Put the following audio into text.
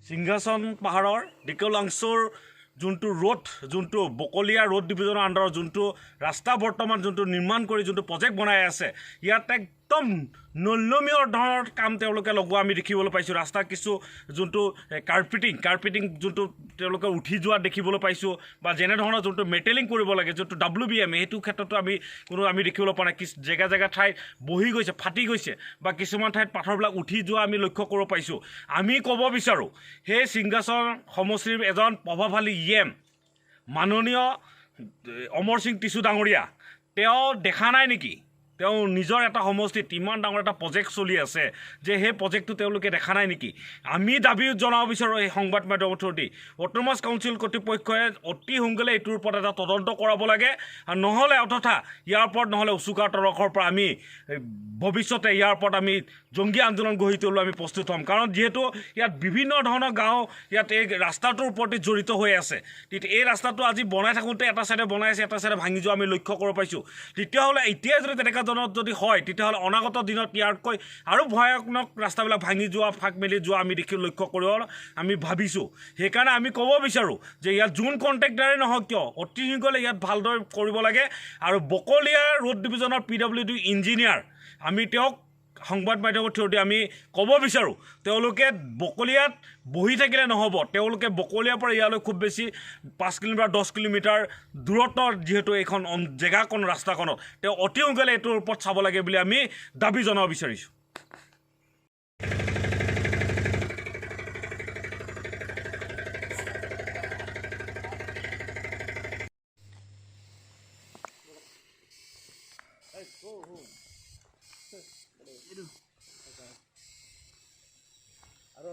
সিংহাসন পাহাৰৰ ডিকলাংচুৰ যোনটো ৰোড, যোনটো বকলীয়া ৰোড ডিভিজনৰ আণ্ডাৰত যোনটো ৰাস্তা বৰ্তমান যোনটো নিৰ্মাণ কৰি যোনটো প্ৰজেক্ট বনাই আছে, ইয়াত একদম নল্যমীয় ধৰণৰ কাম তেওঁলোকে লগোৱা আমি দেখিবলৈ পাইছোঁ। ৰাস্তা কিছু যোনটো কাৰ্পেটিং যোনটো তেওঁলোকে উঠি যোৱা দেখিবলৈ পাইছোঁ, বা যেনেধৰণৰ যোনটো মেটেলিং কৰিব লাগে, যোনটো WBM, সেইটো ক্ষেত্ৰতো আমি কোনো আমি দেখিবলৈ পোৱা নাই। কিছু জেগা জেগা ঠাইত বহি গৈছে, ফাটি গৈছে, বা কিছুমান ঠাইত পাথৰবিলাক উঠি যোৱা আমি লক্ষ্য কৰিব পাইছোঁ। আমি ক'ব বিচাৰোঁ, সেই সিংহাসন সমষ্টিৰ এজন প্ৰভাৱশালী EM মাননীয় অমৰ সিং টিচু ডাঙৰীয়া, তেওঁ দেখা নাই নেকি? তেওঁ নিজৰ এটা সমষ্টিত ইমান ডাঙৰ এটা প্ৰজেক্ট চলি আছে যে সেই প্ৰজেক্টটো তেওঁলোকে দেখা নাই নেকি? আমি দাবী জনাব বিচাৰোঁ এই সংবাদ মাধ্যমৰ থ্ৰুদি, অট'নমাছ কাউন্সিল কৰ্তৃপক্ষই অতি সোনকালে এইটোৰ ওপৰত এটা তদন্ত কৰাব লাগে, আৰু নহ'লে অতথা ইয়াৰ ওপৰত নহ'লে উচুকাৰ তৰফৰ পৰা আমি ভৱিষ্যতে ইয়াৰ ওপৰত আমি জংগী আন্দোলন গঢ়ি তুলিবলৈ আমি প্ৰস্তুত হ'ম। কাৰণ যিহেতু ইয়াত বিভিন্ন ধৰণৰ গাঁও ইয়াত এই ৰাস্তাটোৰ ওপৰতে জড়িত হৈ আছে, তেতিয়া এই ৰাস্তাটো আজি বনাই থাকোঁতে এটা চাইডে বনাই আছে, এটা চাইডে ভাঙি যোৱা আমি লক্ষ্য কৰিব পাইছোঁ। তেতিয়াহ'লে এতিয়াই যদি তেনেকুৱা ধৰণৰ যদি হয়, তেতিয়াহ'লে অনাগত দিনত ইয়াতকৈ আৰু ভয়ানক ৰাস্তাবিলাক ভাঙি যোৱা, ফাঁক মেলি যোৱা আমি দেখি লক্ষ্য কৰিব আমি ভাবিছোঁ। সেইকাৰণে আমি ক'ব বিচাৰোঁ যে ইয়াত যোন কণ্ট্ৰেক্টাৰে নহওক কিয় অতি সোনকালে ইয়াত ভালদৰে কৰিব লাগে। আৰু বকলীয়া ৰোড ডিভিজনৰ PWD engineer, আমি তেওঁক সংবাদ মাধ্যমৰ থ্ৰুদি আমি ক'ব বিচাৰোঁ, তেওঁলোকে বকলীয়াত বহি থাকিলে নহ'ব। তেওঁলোকে বকলীয়াৰ পৰা ইয়ালৈ খুব বেছি 5 কিলোমিটাৰ 10 কিলোমিটাৰ দূৰত্বত যিহেতু এইখন জেগাকণ ৰাস্তাখনত, তেওঁ অতি সোনকালে এইটোৰ ওপৰত চাব লাগে বুলি আমি দাবী জনাব বিচাৰিছোঁ। আৰু